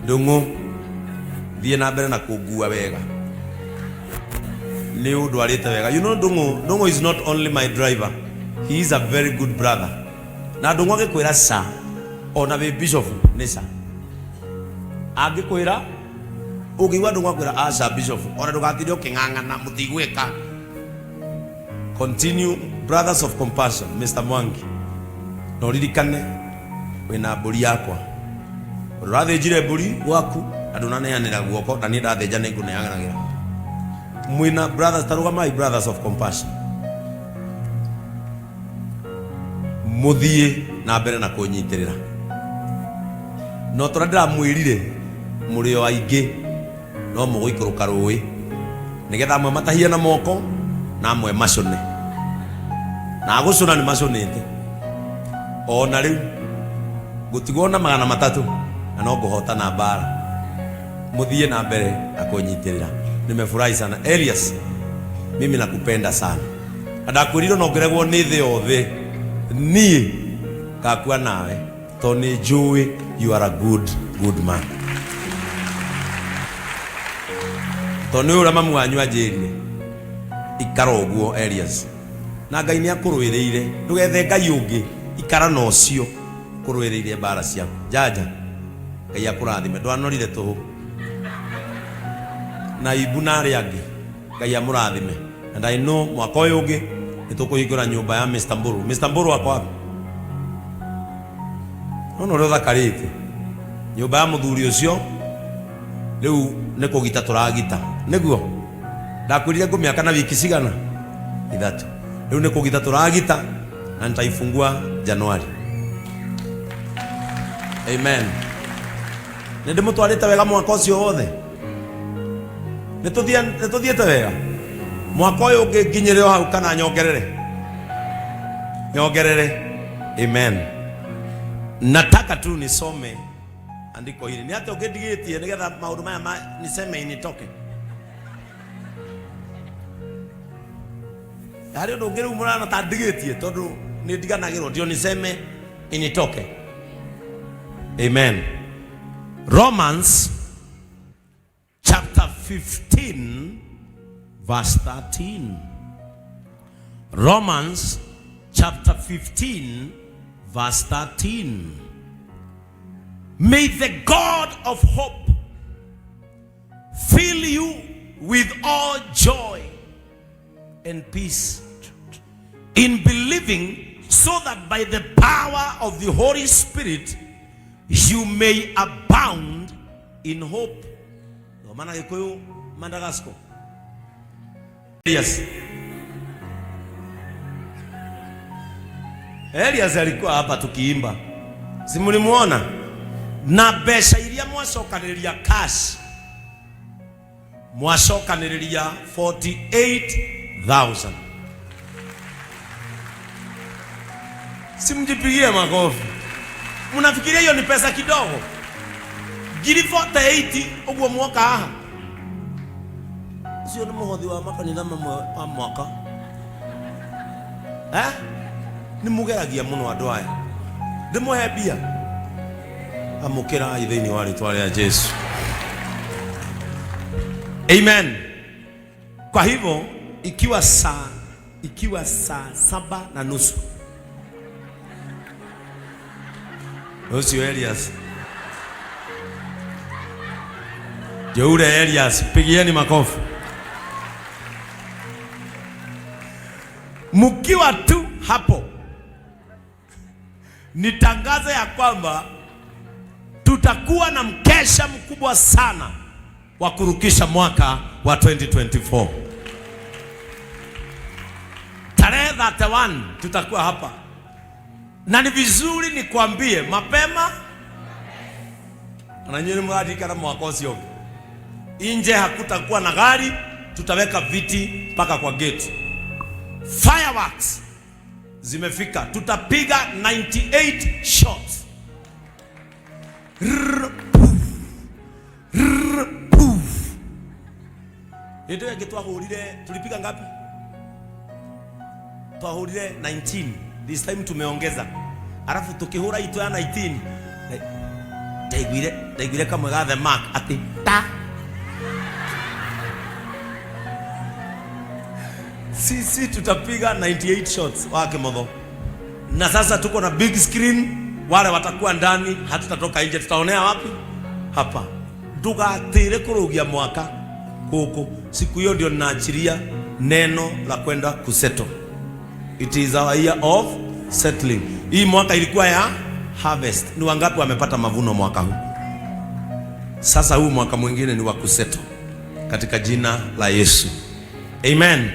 Ndung'u, thiĩ na mbere na kũngua wega, nĩ ũndwarĩte wega. You know, Ndung'u, Ndung'u is not only my driver, he is a very good brother. Na Ndung'u agĩkwĩra ca, ona wĩ bishop nĩ ca. Angĩkwĩra, ũngĩigua Ndung'u akwĩra aca bishop, ona ndũgatinde ũkĩng'ang'ana, mũtigwĩka. Continue, Brothers of Compassion, Mr. Mwangi. Na ũririkane wĩna mbũri yakwa. Ũrathĩnjire mbũri gwaku na ndũnaneanĩra guoko, na niĩ ndathĩnja nĩ ngũneanagĩra. Mwĩna brothers, tarũgamai, Brothers of Compassion. Mũthiĩ na mbere na kũnyitĩrĩra. No tũrĩa ndĩramwĩrire mũrĩ o aingĩ, no mũgũikũrũka rũĩ nĩgetha amwe matahie na moko na amwe macũne, na agũcũna nĩ macũnĩte. Ona rĩu ngũtigwo na 300 na no ngũhotana mbara. Mũthiĩ na mbere na kũnyitĩrĩra. Nimefurahi sana. Elias, mimi nakupenda sana, na ndakwĩrire no ngĩregwo nĩ thĩ yothe, niĩ ngakua nawe, tondũ nĩ njũĩ you are a good good man, tondũ nĩ ũrĩa mamu wanyu anjĩrire, ikara ũguo Elias, na Ngai nĩ akũrũĩrĩire. Ndũgethe Ngai ũngĩ, ikara na ũcio kũrũĩrĩire mbara ciaku. Janja, Ngai akũrathime, ndwanorire tũhũ na ibu na arĩa angĩ. Ngai amũrathime. And I know mwaka ũyũ ũngĩ nĩ tũkũhingũra nyũmba ya Mr. Mburu. Mr. Mburu ako wapi? Nona ũrĩa ũthakarĩte nyũmba ya mũthuri ũcio. Rĩu nĩ kũgita tũragita, nĩguo ndakwĩrire ngũmĩaka na wiki cigana 3. Rĩu nĩ kũgita tũragita na nitaifungua Januari. Amen. Nĩ ndĩmũtwarĩte wega mwaka ũcio wothe, nĩ tũthiĩte wega. Mwaka ũyũ ũngĩ nginyĩre o hau kana nyongerere? Nyongerere. Amen. Nataka tu nisome andiko hili. Nĩ atĩa ũngĩndigĩtie nĩgetha maũndũ maya ma niseme initoke? Harĩ ũndũ ũngĩ rĩu mũrana ta ndigĩtie, tondũ nĩ ndiganagĩrwo, ndio niseme initoke. Amen. Romans chapter 15 verse 13. Romans chapter 15 verse 13. May the God of hope fill you with all joy and peace in believing, so that by the power of the Holy Spirit you may abound in hope. Thoma na Gĩkũyũ, Madagascar. Elias. Elias alikuwa hapa tukiimba. Si mlimuona? Na mbeca iria mwacokanĩrĩria cash, mwacokanĩrĩria 48,000. Si mjipigie makofi. Mnafikiria hiyo ni pesa kidogo? Ngiri 48 ũguo mwoka haha. Ũcio nĩ mũhothi wa makanitha mamwe wa mwaka. Eh? Nĩ mũgeragia mũno andũ aya. Ndĩmũhe mbia. Amũkĩrai thĩinĩ wa rĩtwa rĩa Jesu. Amen. Kwa hivyo ikiwa saa 7:30 ũcio Elias Jeure Elias, pigieni makofi. Mkiwa tu hapo, nitangaze ya kwamba tutakuwa na mkesha mkubwa sana wa kurukisha mwaka wa 2024. Tarehe 31 tutakuwa hapa, na ni vizuri nikwambie mapema, na nyinyi mwatikana mwaka ũcio ũngĩ. Nje hakutakuwa na gari, tutaweka viti mpaka kwa gate. Fireworks zimefika, tutapiga 98 shots. Rrr, poof. Rrr, poof. Hĩndĩ ĩyo ĩngĩ twahũrire, tulipiga ngapi? Twahũrire 19. This time tumeongeza, alafu tukihũra itu ya 19. Ndaiguire ndaiguire kamwe ga The Mark atĩ ta sisi tutapiga 98 shots wa Kimotho, na sasa tuko na big screen. Wale watakuwa ndani, hatutatoka nje, tutaonea wapi? Hapa. Ndugatire kurugia mwaka kuku. Siku hiyo ndio ninaachilia neno la kwenda kusettle. It is our year of settling. Hii mwaka ilikuwa ya harvest. Ni wangapi wamepata mavuno mwaka huu? Sasa huu mwaka mwingine ni wa kusettle katika jina la Yesu. Amen.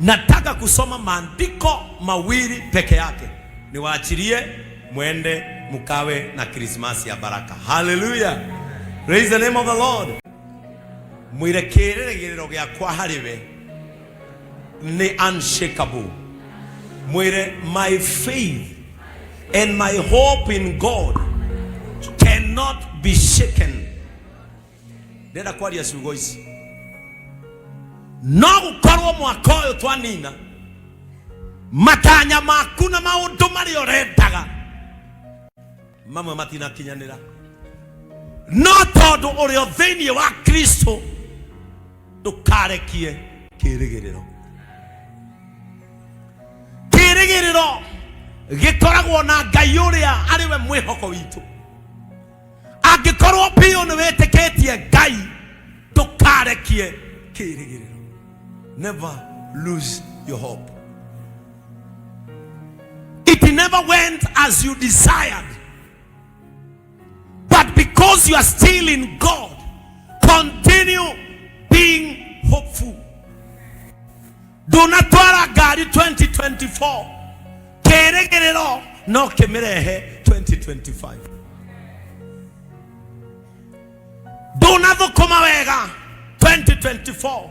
Nataka kusoma maandiko mawili peke yake, niwaachilie mwende mkawe na Krismasi ya baraka. Hallelujah. Praise the name of the Lord. Mwire kĩĩrĩgĩrĩro gĩakwa harĩ we nĩ unshakable. Mwire my faith and my hope in God cannot be shaken. Ndĩrenda kwaria ciugo ici no gũkorwo mwaka ũyũ twanina matanya maku na maũndũ marĩa ũrendaga mamwe matinakinyanĩra, no tondũ ũrĩ o thĩinĩ wa Kristo ndũkarekie kĩĩrĩgĩrĩro. Kĩĩrĩgĩrĩro gĩkoragwo na Ngai ũrĩa arĩ we mwĩhoko witũ. Angĩkorwo biũ nĩ wĩtĩkĩtie Ngai, ndũkarekie kĩĩrĩgĩrĩro. Never lose your hope. It never went as you desired, but because you are still in God, continue being hopeful. Ndũnatwara ngari 2024, kĩĩrĩgĩrĩro no kĩmĩrehe 2025. Ndũnathũkũma wega 2024,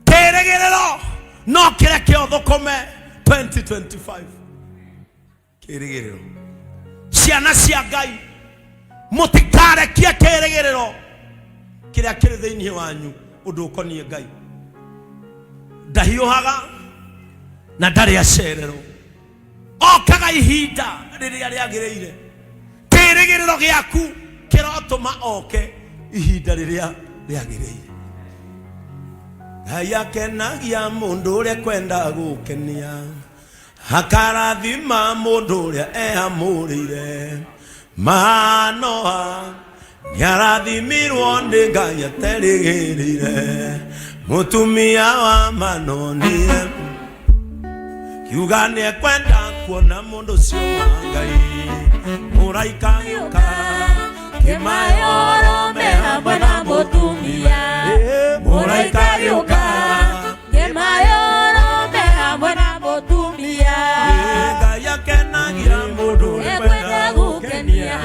kĩĩrĩgĩrĩro no kĩreke ũthũkũme 2025. Kĩĩrĩgĩrĩro, ciana cia Ngai, mũtikarekie kĩĩrĩgĩrĩro kĩrĩa kĩrĩ thĩinĩ wanyu ũndũ ũkoniĩ Ngai. Ndahiũhaga na ndarĩ acererwo, okaga ihinda rĩrĩa rĩagĩrĩire. Kĩĩrĩgĩrĩro gĩaku kĩrotũma oke ihinda rĩrĩa rĩagĩrĩire. Ngai akenagia mũndũ ũrĩa kwenda gũkenia, akarathima mũndũ ũrĩa eamũrĩire. Manoa nĩarathimirwo nĩ Ngai aterĩgĩrĩire. Mũtumia wa manonire kiuga nĩekwenda kuona mũndũ ũcio wa Ngai. Mũraika agĩũka. Kĩmayoro me hamwe na mũtumia. Mũraika agĩũka kĩmayoro me hamwe na mũtumia. Ngai akenagia mũndũ ũrĩa ekwenda gũkenia,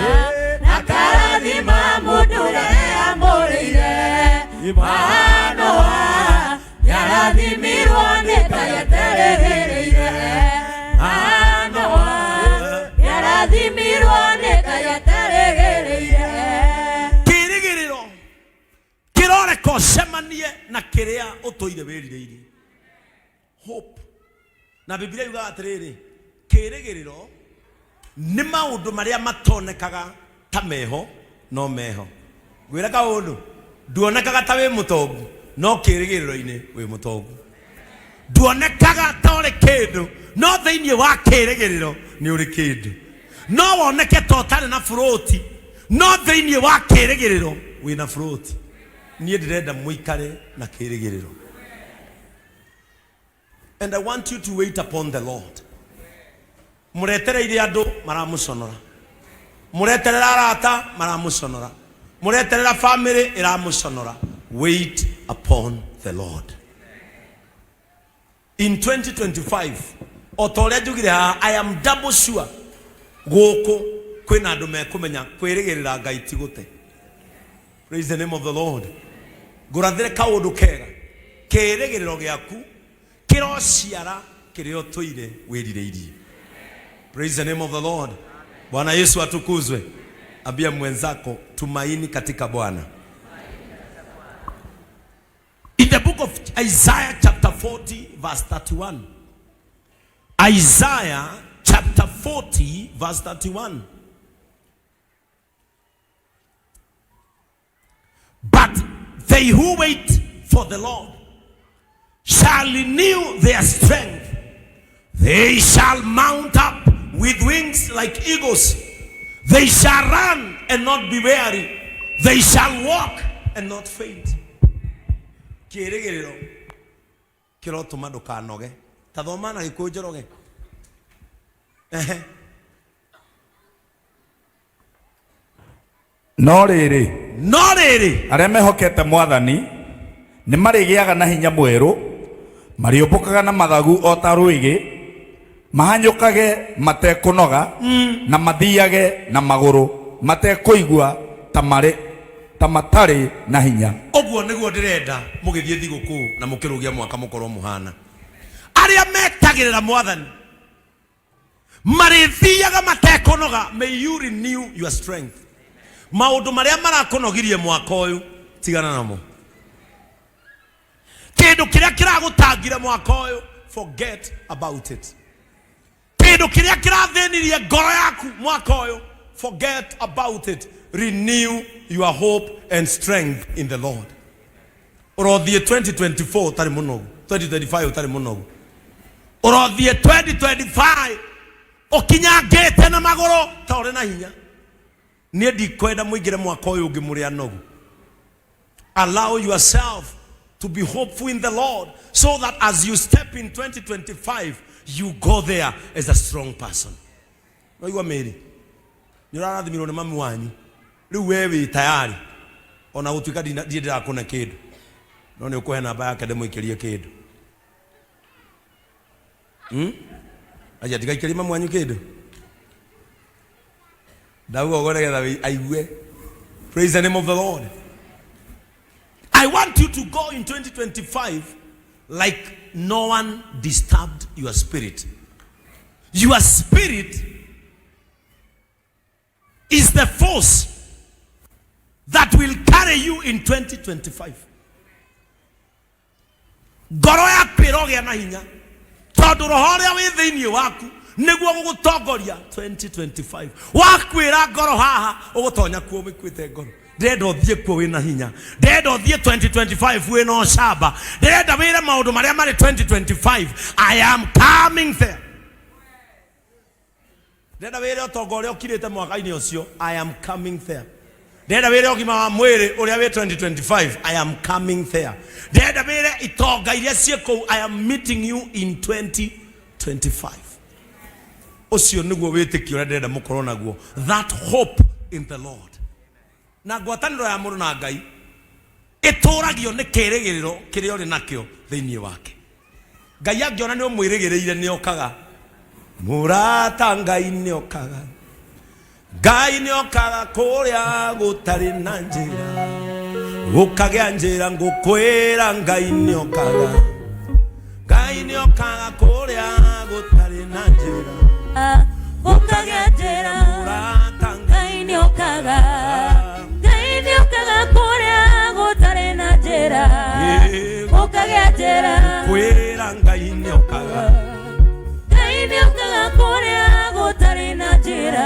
akarathima mũndũ ũrĩa eamũrĩire. Manoa nĩarathimirwo nĩ Ngai aterĩgĩrĩire. Manoa nĩarathimirwo nĩ Ngai aterĩgĩrĩire. Kĩĩrĩgĩrĩro kĩroreka ũcemanie na kĩrĩa ũtũire wĩrirĩirie. Hope na Biblia yugaga atĩrĩrĩ, kĩĩrĩgĩrĩro nĩ maũndũ marĩa matonekaga ta meho no meho. Ngwĩra kaũndũ, nduonekaga ta wĩ mũtongu, no kĩĩrĩgĩrĩro-inĩ wĩ mũtongu. Nduonekaga ta ũrĩ kĩndũ, no thĩinĩ wa kĩĩrĩgĩrĩro nĩ ũrĩ kĩndũ. No woneke ta ũtarĩ na burũti, no thĩinĩ wa kĩĩrĩgĩrĩro wĩna burũti. Niĩ ndĩrenda mũikare na kĩĩrĩgĩrĩro, and I want you to wait upon the Lord. Mũretereire andũ maramũconora, mũreterera arata maramũconora, mũreterera family ĩramũconora. Wait upon the Lord in 2025. O ta ũrĩa njugire haha, I am double sure gũkũ kwĩna andũ mekũmenya kwĩrĩgĩrĩra Ngai ti gũte. Praise the name of the Lord. Ngũrathĩre kaũndũ kega, kĩĩrĩgĩrĩro gĩaku kĩrociara kĩrĩa ũtũire wĩrirĩirie. Praise the name of the Lord. Bwana Yesu atukuzwe. Ambia mwenzako, tumaini katika Bwana. In the book of Isaiah chapter 40 verse 31. Isaiah chapter 40 verse 31. But they who wait for the Lord shall renew their strength. They shall mount up with wings like eagles. They shall run and not be weary. They shall walk and not faint. Kĩĩrĩgĩrĩro kĩrotũma ndũkanoge. Ta thoma na Gĩkũyũ Njoroge. Ehe. No rĩrĩ, No rĩrĩ, arĩa mehokete Mwathani nĩ marĩgĩaga na hinya mwerũ, marĩũmbũkaga na mathagu o ta rwĩgĩ, mahanyũkage matekũnoga, na mathiage na magũrũ matekũigua ta marĩ ta matarĩ na hinya. Ũguo nĩguo ndĩrenda mũgĩthiĩ thigũkũ na mũkĩrũgia mwaka mũkorwo mũhana. Arĩa metagĩrĩra Mwathani marĩthiaga matekũnoga. May you renew your strength. Maũndũ marĩa marakũnogirie mwaka ũyũ, tigana namo. Kĩndũ kĩrĩa kĩragũtangire mwaka ũyũ, forget about it. Kĩndũ kĩrĩa kĩrathĩnirie ngoro yaku mwaka ũyũ, forget about it. Renew your hope and strength in the Lord. Ũrothiĩ 2024 ũtarĩ mũnogu, 2025 ũtarĩ mũnogu, ũrothiĩ 2025 ũkinyangĩte na magũrũ ta ũrĩ na hinya. Niĩ ndikwenda mũingĩre mwaka ũyũ ũngĩ mũrĩ anogu. Allow yourself to be hopeful in the Lord so that as you step in 2025, you go there as a strong person. Waigua Mary, nĩ ũrarathimirwo nĩ mami wanyu. Rĩu we wĩ tayari. Ona gũtuĩka ndirĩ ndĩrakũne kĩndũ. No nĩ ũkũhe namba yake ndĩmũikĩrie kĩndũ. Aja ndigaikĩrie mami wanyu kĩndũ. Ndauga ũguo nĩgetha aigue. Praise the name of the Lord. I want you to go in 2025 like no one disturbed your spirit. Your spirit is the force that will carry you in 2025. Ngoro yaku ĩrogĩa na hinya tondũ roho ũrĩa wĩ thĩinĩ waku nĩguo gũgũtongoria 2025. Wakwĩra ngoro haha ũgũtonya kuo wĩkuĩte ngoro. Ndĩrenda ũthiĩ kuo wĩna hinya. Ndĩrenda ũthiĩ 2025 wĩna ũcamba. Ndĩrenda wĩre maũndũ marĩa marĩ 2025, I am coming there. Ndĩrenda wĩre ũtonga ũrĩa ũkirĩte mwaka-inĩ ũcio, I am coming there. Ndĩrenda wĩre ũgima wa mwĩrĩ ũrĩa wĩ 2025, I am coming there. Ndĩrenda wĩre itonga iria ciĩ kũu, I am meeting you in 2025. Ũcio nĩguo wĩtĩkio ũrĩa ndĩrenda mũkorwo naguo, that hope in the Lord. Na ngwatanĩro ya mũndũ na Ngai ĩtũragio nĩ kĩĩrĩgĩrĩro kĩrĩa ũrĩ nakĩo thĩinĩ wake. Ngai angĩona nĩ ũmwĩrĩgĩrĩire, nĩ okaga. Mũrata, Ngai nĩ okaga. Ngai nĩ okaga kũrĩa gũtarĩ na njĩra, gũkagĩa njĩra. Ngũkwĩra Ngai nĩ okaga. Ngai nĩ okaga kũrĩa gũtarĩ na njĩra, gũkagĩa njĩra. Mũrata, Ngai nĩ okaga. Ngai nĩ okaga kũrĩa gũtarĩ na njĩra, gũkagĩa njĩra. Kwĩra Ngai nĩ okaga. Ngai nĩ okaga kũrĩa gũtarĩ na njĩra,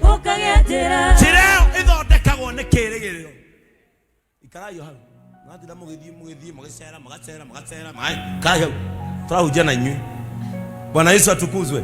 gũkagĩa njĩra. Njĩra ĩyo ĩthondekagwo nĩ kĩĩrĩgĩrĩro. Ikarai o hau, mwatinda mũgĩthiĩ mũgĩthiĩ mũgĩcera mũgacera mũgacera. Ikarai hau, tũrahunjia na inyuĩ. Bwana Yesu atukuzwe.